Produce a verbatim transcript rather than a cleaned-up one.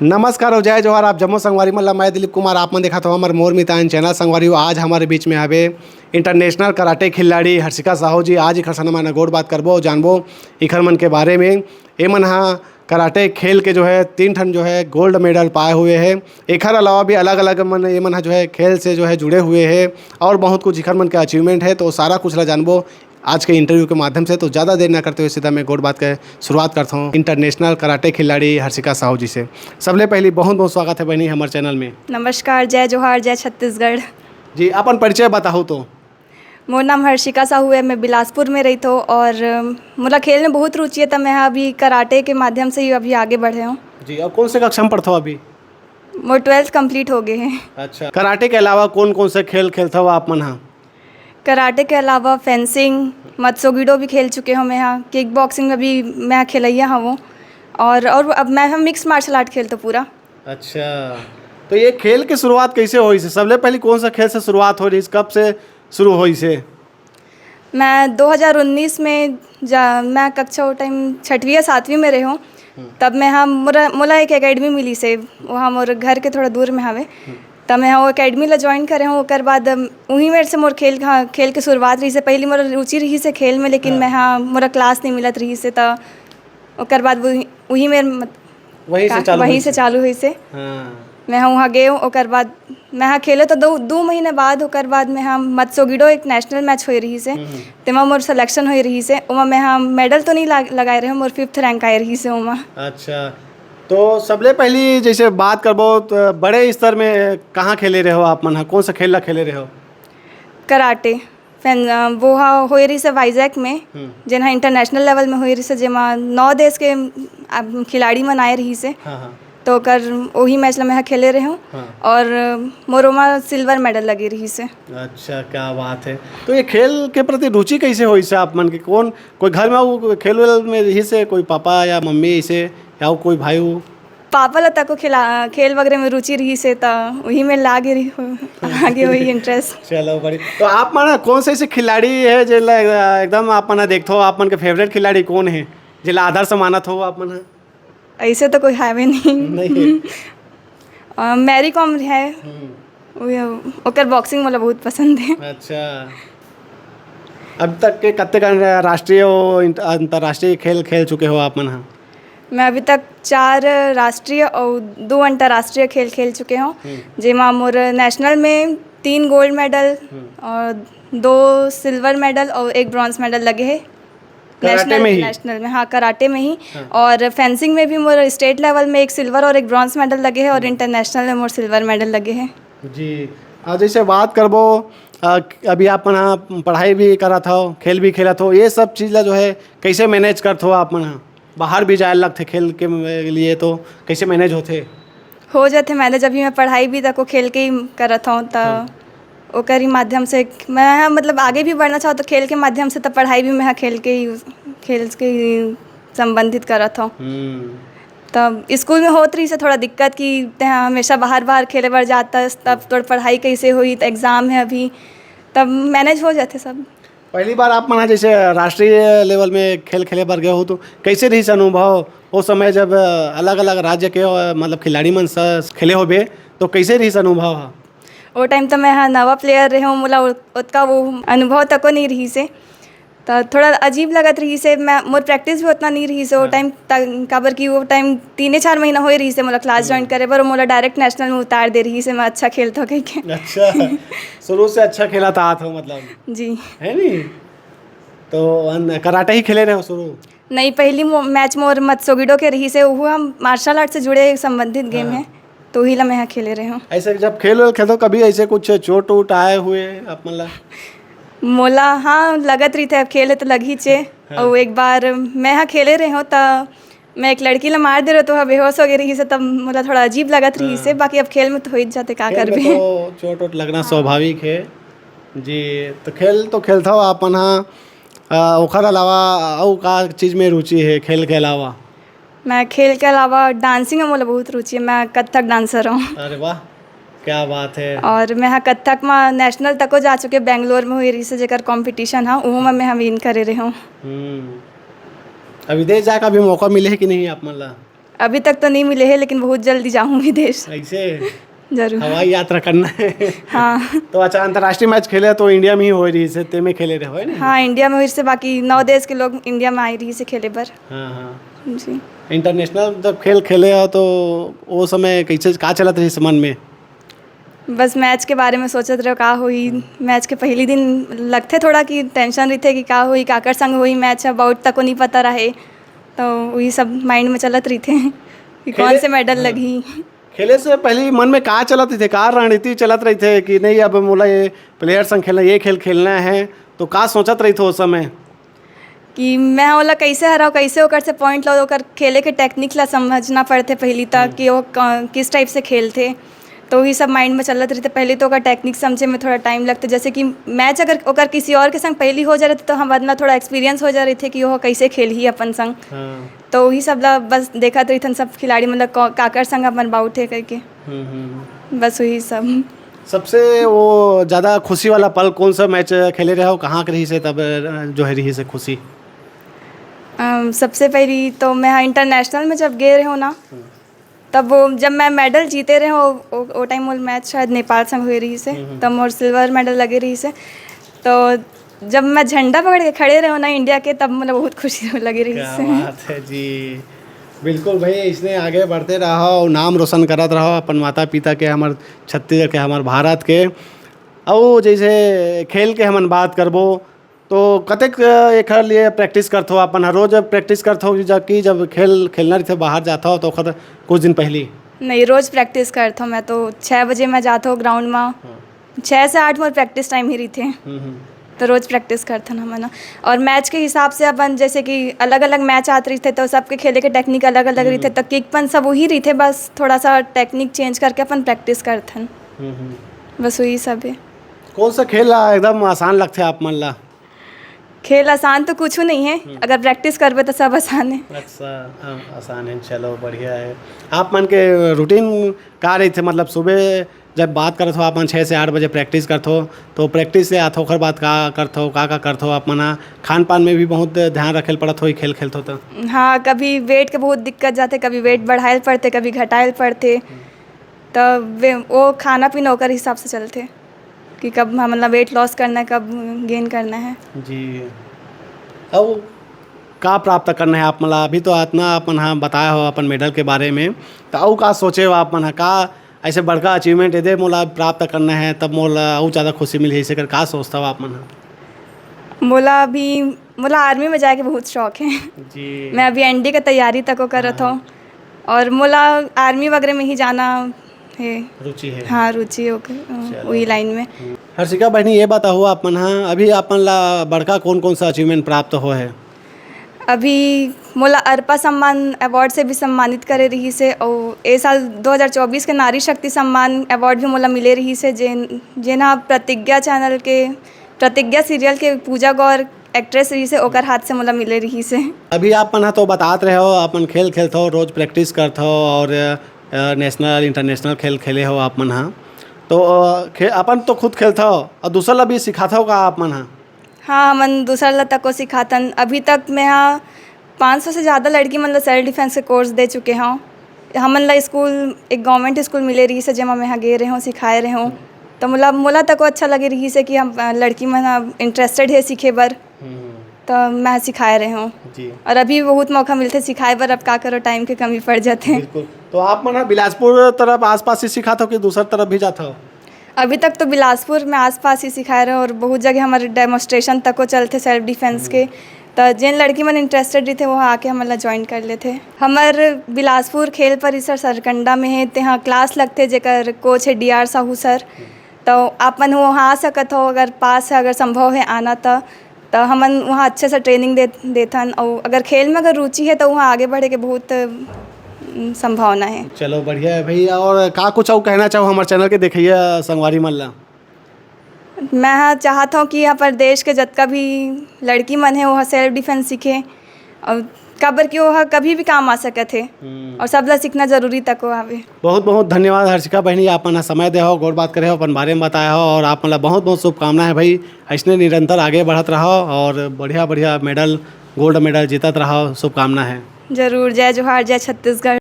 नमस्कार अउ जय जोहार, आप जम्मो संगवारी मन ला। मैं दिलीप कुमार, आप मन देखत हव हमर मोर मितान चैनल। संगवारी हो, आज हमारे बीच में हवे इंटरनेशनल कराटे खिलाड़ी हर्षिका साहू जी। आज एकर से हमन गोठ बात करबो अउ जानबो एकर मन के बारे में। एमन ह कराटे खेल के जो है तीन ठन जो है गोल्ड मेडल पाए हुए है। एकर अलावा भी अलग-अलग मन, एमन ह जो है खेल से जो है जुड़े हुए है और बहुत कुछ एकर मन के अचीवमेंट है, तो सारा कुछ ला जानबो आज के इंटरव्यू के माध्यम से। तो ज़्यादा देर ना करते हुए सीधा मैं गोठ बात के शुरुआत करता हूँ इंटरनेशनल कराटे खिलाड़ी हर्षिका साहू जी से। सबले पहली बहुत बहुत स्वागत है बहनी हमारे चैनल में। नमस्कार, जय जोहार, जय छत्तीसगढ़। जी, अपन परिचय बताओ तो। मोर नाम हर्षिका साहू है, मैं बिलासपुर में रहिथो और, अम, मोला खेल में बहुत रुचि है, त मैं अभी कराटे के माध्यम से ही अभी आगे बढ़े हूँ। जी, और कौन से कक्षा में पढ़थो अभी? मोर ट्वेल्थ कंप्लीट हो गए है। अच्छा, कराटे के अलावा कौन कौन से खेल खेलथो आप मन हा? कराटे के अलावा फेंसिंग, मत्सोगिडो भी खेल चुके हूँ मैं हा, किक बॉक्सिंग में भी मैं खेलैया हूँ और, और अब मैं हा मिक्स मार्शल आर्ट खेलथो पूरा। अच्छा, तो ये खेल की शुरुआत कैसे होइस? सबले पहले कौन सा खेल से शुरुआत हो रही, कब से शुरू होइस? मैं दो हज़ार उन्नीस में जा, मैं कक्षा वो टाइम छठवीं या सातवीं में रहे हूँ। तब मैं हा मोरा, मोला एक एकेडमी मिलिस, वहाँ मोर घर के थोड़ा दूर में हवे। तब मैं हा वो एकेडमी ला ज्वाइन करे हूँ। ओकर बाद, अम, उही मेर से मोर खेल, हाँ, खेल के शुरुआत रहिस हे। पहली मोर रुचि रहिस हे खेल में, लेकिन हाँ। मैं हा मोरा क्लास नहीं मिलत रहिस हे, त ओकर बाद वो, उही मेर मत-, वहीं से का-, चालू वहीं होइस से हे। चालू होइस हे। हाँ। मैं हा वहाँ गे हूँ, ओकर बाद मैं हा खेले तो दो, दो महीने बाद, ओकर बाद मैं हा मत्सोगिडो एक नेशनल मैच होए रहिस हे, हम्म। तेमा मोर सिलेक्शन होए रहिस हे, ओमा मैं हा मेडल तो नहीं लाग-, लगाए रहे हूँ, मोर फिफ्थ रैंक आए रहिस हे ओमा। अच्छा, तो सबले पहली जैसे बात करबो तो बड़े स्तर में कहाँ खेले रहे हो आप मन हा, कौन सा खेल ला खेले रहे हो? कराटे। फेन, अ, वो हा होए रहिस हे वाइजैक में, हम्म। जेन हा इंटरनेशनल लेवल में होए रहिस हे, जेमा नौ देश के, अ, खिलाड़ी मन आए रहिस हे। हाँ, हाँ। तो ओकर, ओही मैच ला मैं हा खेले रहे हूँ हाँ। और मोर ओमा सिल्वर मेडल लगे रहिस हे। अच्छा, क्या बात है। तो ये खेल के प्रति रुचि कैसे होइस हे आप मन के? कौन, कोई घर में वो खेल वेल में रहिस हे, कोई पापा या मम्मी ऐसे, या वो कोई भाई हो? पापा ला तको खेला, खेल वगैरह में रुचि रहिस हे, त उही में लागे रही हो, आगे वही इंटरेस्ट। चलो, बड़ी। तो आप मन कौन से ऐसे खिलाड़ी है जेला एकदम आप मन देखथो, आप मन के फेवरेट खिलाड़ी कौन है, जेला आदर्श मानत हो आप मन? ऐसे तो कोई हावे नहीं। नहीं है। अ, मैरी कॉम है। हम्म। वो, ओकर बॉक्सिंग मोला बहुत पसंद है। अच्छा। अब तक के कत्ते का राष्ट्रीय और इंट-, अंतर्राष्ट्रीय खेल खेल चुके हो आप मन हा? मैं अभी तक चार राष्ट्रीय और दो अंतर्राष्ट्रीय खेल खेल चुके हूँ, हम्म। जेमा मोर नेशनल में तीन गोल्ड मेडल हम्म। और दो सिल्वर मेडल और एक ब्रॉन्ज मेडल लगे हैं। कराटे नेशनल, में ही? नेशनल में, हाँ, कराटे में ही। हाँ। और फेंसिंग में भी मोर स्टेट लेवल में एक सिल्वर और एक ब्रॉन्ज मेडल लगे हैं और हम्म। इंटरनेशनल में मोर सिल्वर मेडल लगे हैं। जी, आ, जैसे बात करबो, आ, अभी आप मन हा पढ़ाई भी करत हो, खेल भी खेलत हो, ये सब चीज़ ला जो है कैसे मैनेज करत हो आप मन हा? बाहर भी जाए लगथे खेल के लिए, तो कैसे मैनेज होथे? हो जाथे मैनेज, अभी मैं पढ़ाई भी तको खेल के ही करत हूँ, त हाँ। ओकर ही माध्यम से मैं, मतलब, आगे भी बढ़ना चाहूँ तो खेल के माध्यम से, त पढ़ाई भी मैं खेल के ही, खेल के ही संबंधित करत हूँ। हम्म। तब स्कूल में होत रहिस हे थोड़ा दिक्कत कि ते हमेशा बाहर बाहर खेले बर जात हस, तब तोर पढ़ाई कैसे होई, त एग्जाम है अभी, तब मैनेज हो जाथे सब। पहली बार आप मन जैसे राष्ट्रीय लेवल में खेल खेले बर गए हो, तो कैसे रहिस अनुभव? वो समय जब अलग-अलग राज्य के, अ, मतलब, खिलाड़ी मन से खेले होबे, तो कैसे रहिस अनुभव ह? वो टाइम तो मैं ह नवा प्लेयर रहे हूँ, मोला ओ-, ओतका वो अनुभव तको नहीं रहिस हे। त थोड़ा अजीब लगत रहिस हे, मैं, मोर प्रैक्टिस भी उतना नहीं रहिस हे वो हाँ। टाइम, त-, काबर कि वो टाइम तीने चार महीना होए रहिस हे मोला क्लास हम्म। ज्वाइन करे बर, मोला डायरेक्ट नेशनल में उतार दे रहिस हे, मैं अच्छा खेलत हूँ कह के। अच्छा, शुरू से अच्छा खेलत आत हो मतलब। जी। है नी? तो अन-, कराटे ही खेले रहे हो शुरू? नहीं, पहली मो-, मैच मोर मत्सोगिडो के रहिस हे, वो हम मार्शल आर्ट से जुड़े संबंधित गेम हाँ। है, तो वही ला मैं यहाँ खेले रहे हूँ। ऐसे जब खेल वेल खेलते हो, कभी ऐसे कुछ चोट वोट आए हुए आप मन ला? मोला, हाँ, लगत रहिथे, अब खेल है तो लग ही चे। हाँ। और एक बार मैं यहाँ खेले रहे हूँ, त मैं एक लड़की ला मार दे रहे तो बेहोश हो गई रही से, तब मोला थोड़ा अजीब लगत रही से। हाँ। बाकी अब खेल में तो हो ही जाते, का खेल में करबे। तो चोट वोट लगना हाँ। स्वाभाविक है। जी, तो खेल तो खेलता हो आप मन हा, आ, ओखर अलावा अउ का चीज में रुचि है खेल के अलावा? मैं खेल के अलावा डांसिंग में मोला बहुत रुचि है, मैं कथक डांसर हूँ। अरे वाह, क्या बात है। और मैं हा कथक में नेशनल तको जा चुके, बेंगलोर में हुई रही से जेकर कॉम्पिटिशन हा, उहू में मैं हा विन करे रहे हूँ। हम्म। अब विदेश जाए का भी मौका मिले है कि नहीं आप मन ला? अभी तक तो नहीं मिले है, लेकिन बहुत जल्दी जाऊँ विदेश। ऐसे जरूर। हवाई यात्रा करना है। हाँ। तो अच्छा, अंतर्राष्ट्रीय मैच खेले तो इंडिया में ही हो रही है, ते में खेले रहे हो, है ना? हाँ, इंडिया में हुई से बाकी नौ देश के लोग इंडिया में आए रही से खेले बर। हाँ, हाँ। जी। इंटरनेशनल जब खेल खेले हो तो वो समय कैसे, का चलत रही मन में? बस मैच के बारे में सोचत रहो का होई। मैच के पहली दिन लगथे थोड़ा कि टेंशन रहिथे कि का होई, काकर संग होई मैच, अब आउट तक नहीं पता रहे, तो वही सब माइंड में चलत रहिथे कि कौन खेले- से मेडल हाँ। लगही। खेले से पहले मन में का चलत रहिथे, का रणनीति चलत रहिथे कि नहीं, अब मोला ये प्लेयर संग खेलना, ये खेल खेलना है, तो का सोचत रहिथे उस समय? कि मैं ओला कैसे हराओ, कैसे ओकर से पॉइंट लो, ओकर खेले के टेक्निक ला समझना पड़थे पहली तक कि वो क- किस टाइप से खेलथे। तो वही सब माइंड में चलत रहिथे। पहले तो ओकर टेक्निक समझे में थोड़ा टाइम लगथे, जैसे कि मैच अगर ओकर किसी और के संग पहली हो जा रहिथे तो हमन ला थोड़ा एक्सपीरियंस हो जा रहिथे कि वो कैसे खेलही अपन संग। हाँ। तो वही सब ला बस देखत रहिथन सब खिलाड़ी, मतलब का- काकर संग अपन बाउट है करके, हम्म, हम्म। बस वही सब। सबसे वो ज़्यादा खुशी वाला पल कौन सा मैच खेले रहे हो, कहाँ के रही से तब, अ, जो है रही से खुशी? अम, सबसे पहली तो मैं हाँ इंटरनेशनल में जब गए रहे हो ना, तब वो जब मैं मेडल जीते रहे हो, वो- वो टाइम वो मैच शायद नेपाल संग हुए रही से, तब मोर सिल्वर मेडल लगे रही से। तो जब मैं झंडा पकड़ के खड़े रहे हो ना इंडिया के, तब मतलब बहुत खुशी लगे रही क्या से। बात है जी। बिल्कुल भाई, इसने आगे बढ़ते रहो, नाम रोशन करत रहो अपन माता पिता के, हमर छत्तीसगढ़ के, हमर भारत के। और जैसे खेल के हमन बात करबो तो कतेक, अ, एकर लिए प्रैक्टिस करथो अपन हर रोज? प्रैक्टिस करथो कि जब, कि जब खेल खेलना रहिथे, बाहर जाथो तो ओखर कुछ दिन पहली? नहीं, रोज प्रैक्टिस करथो मैं तो। छः बजे मैं जाथो ग्राउंड में, छः से आठ मोर प्रैक्टिस टाइम ही रहिथे। हम्म, हम्म। तो रोज प्रैक्टिस करथन हमन। और मैच के हिसाब से अपन जैसे कि अलग अलग मैच आत रहिथे तो सबके खेले के टेक्निक अलग अलग रहिथे, तो किक पन सब वही रहिथे, बस थोड़ा सा टेक्निक चेंज करके अपन प्रैक्टिस करथन, हम्म, हम्म। बस वही सब है। कौन सा खेल, आ, एकदम आसान लगथे आप मन ला? खेल आसान तो कुछ नहीं है, अगर प्रैक्टिस करबे तो सब आसान है। अच्छा, हाँ, आसान है, चलो बढ़िया है। आप मन के रूटीन का रहिथे, मतलब सुबह जब बात करत हो आप मन छः से आठ बजे प्रैक्टिस करथो, तो प्रैक्टिस से आथो ओकर बाद का करथो, का का करथो आप मन ह? खान पान में भी बहुत ध्यान रखे ल पड़त होही खेल खेलथो तो? हाँ, कभी वेट के बहुत दिक्कत जाथे, कभी वेट बढ़ाए ल पड़थे, कभी घटाए ल पड़थे, तब वे वो खाना पीना ओकर हिसाब से चलथे कि कब हम मतलब वेट लॉस करना है, कब गेन करना है। जी। अब का प्राप्त करना है आप मन ला? अभी तो इतना अपन हाँ बताए हो अपन मेडल के बारे में, तो अउ का सोचे हो आप मन ह? का ऐसे बड़का अचीवमेंट एदे मोला प्राप्त करना है, तब मोला अउ ज़्यादा खुशी मिलही, ऐसे कर का सोचता हो आप मन ह? मोला अभी मोला आर्मी में जाए के बहुत शौक है। जी। मैं अभी एनडी के तैयारी तक करत हूँ और मोला आर्मी वगैरह में ही जाना है। रुचि है। हाँ, रुचि हो गई, अ, वही लाइन में। हर्षिका बहनी, ये बताओ आप मन ह, अभी आप मन ला बड़का कौन कौन सा अचीवमेंट प्राप्त हो है? अभी मोला अर्पा सम्मान अवार्ड से भी सम्मानित करे रही से और ए साल दो हज़ार चौबीस के नारी शक्ति सम्मान अवार्ड भी मोला मिले रही से, जेन जेन हा प्रतिज्ञा चैनल के, प्रतिज्ञा सीरियल के पूजा गौर एक्ट्रेस रही से, ओकर हाथ से मोला मिले रही से। अभी आप मन ह तो बतात रहे हो, अपन खेल खेलथो, रोज प्रैक्टिस करथो और अ, नेशनल इंटरनेशनल खेल खेले हो आप मन ह, तो अ, खे, अपन तो खुद खेलथो और दूसर ला भी सिखाथो का आप मन ह? हाँ, हमन दूसर ला तको सिखाथन। अभी तक मैं हा पाँच सौ से ज़्यादा लड़की मन ला सेल्फ डिफेंस के कोर्स दे चुके हूँ। हमन ला स्कूल, एक गवर्नमेंट स्कूल मिले रही से, जेमा मैं हा गे रहे हूँ, सिखाए रहे हूँ। तो मोला मोला तको अच्छा लगे रही से कि हम अ, लड़की मन हा इंटरेस्टेड है सीखे बर, तो मैं सिखाए रहे हूँ। जी। और अभी बहुत मौका मिलथे सिखाए बर, अब का करो, टाइम के कमी पड़ जाथे। बिल्कुल। तो आप मन ह बिलासपुर तरफ आसपास ही सिखाथो कि दूसर तरफ भी जाथो? अभी तक तो बिलासपुर में आसपास ही सिखाए रहे और बहुत जगह हमारे डेमोस्ट्रेशन तको चलथे सेल्फ डिफेंस के, तो जेन लड़की मन इंटरेस्टेड रहिथे वो आके हमन ला ज्वाइन कर लेथे। हमर बिलासपुर खेल परिसर सरकंडा में है, तेहा क्लास लगथे जेकर कोच है डी आर साहू सर। तो आप मन वहाँ आ सकत हो, अगर पास है, अगर संभव है आना तो। तो हमन वहाँ अच्छे से ट्रेनिंग दे देथन और अगर खेल में अगर रुचि है तो वहाँ आगे बढ़े के बहुत अम, संभावना है। चलो बढ़िया है भैया। और का कुछ अउ कहना चाहो हमारे चैनल के देखिए संगवारी मन ला? मैं हा चाहत हूँ कि यहाँ पर देश के जतका भी लड़की मन है वो सेल्फ डिफेंस सीखे और काबर कि वो हा कभी भी काम आ सकत है और सबला सीखना जरूरी तको आवे। बहुत बहुत धन्यवाद हर्षिका बहनी, आप मन ह समय दे हो, गोठ बात करे हो, अपन बारे में बताए हो और आप मन ला बहुत बहुत शुभकामना है भाई। ऐसने निरंतर आगे बढ़त रहो और बढ़िया बढ़िया मेडल, गोल्ड मेडल जीतत रहो, शुभकामना है। जरूर। जय जोहार, जय छत्तीसगढ़।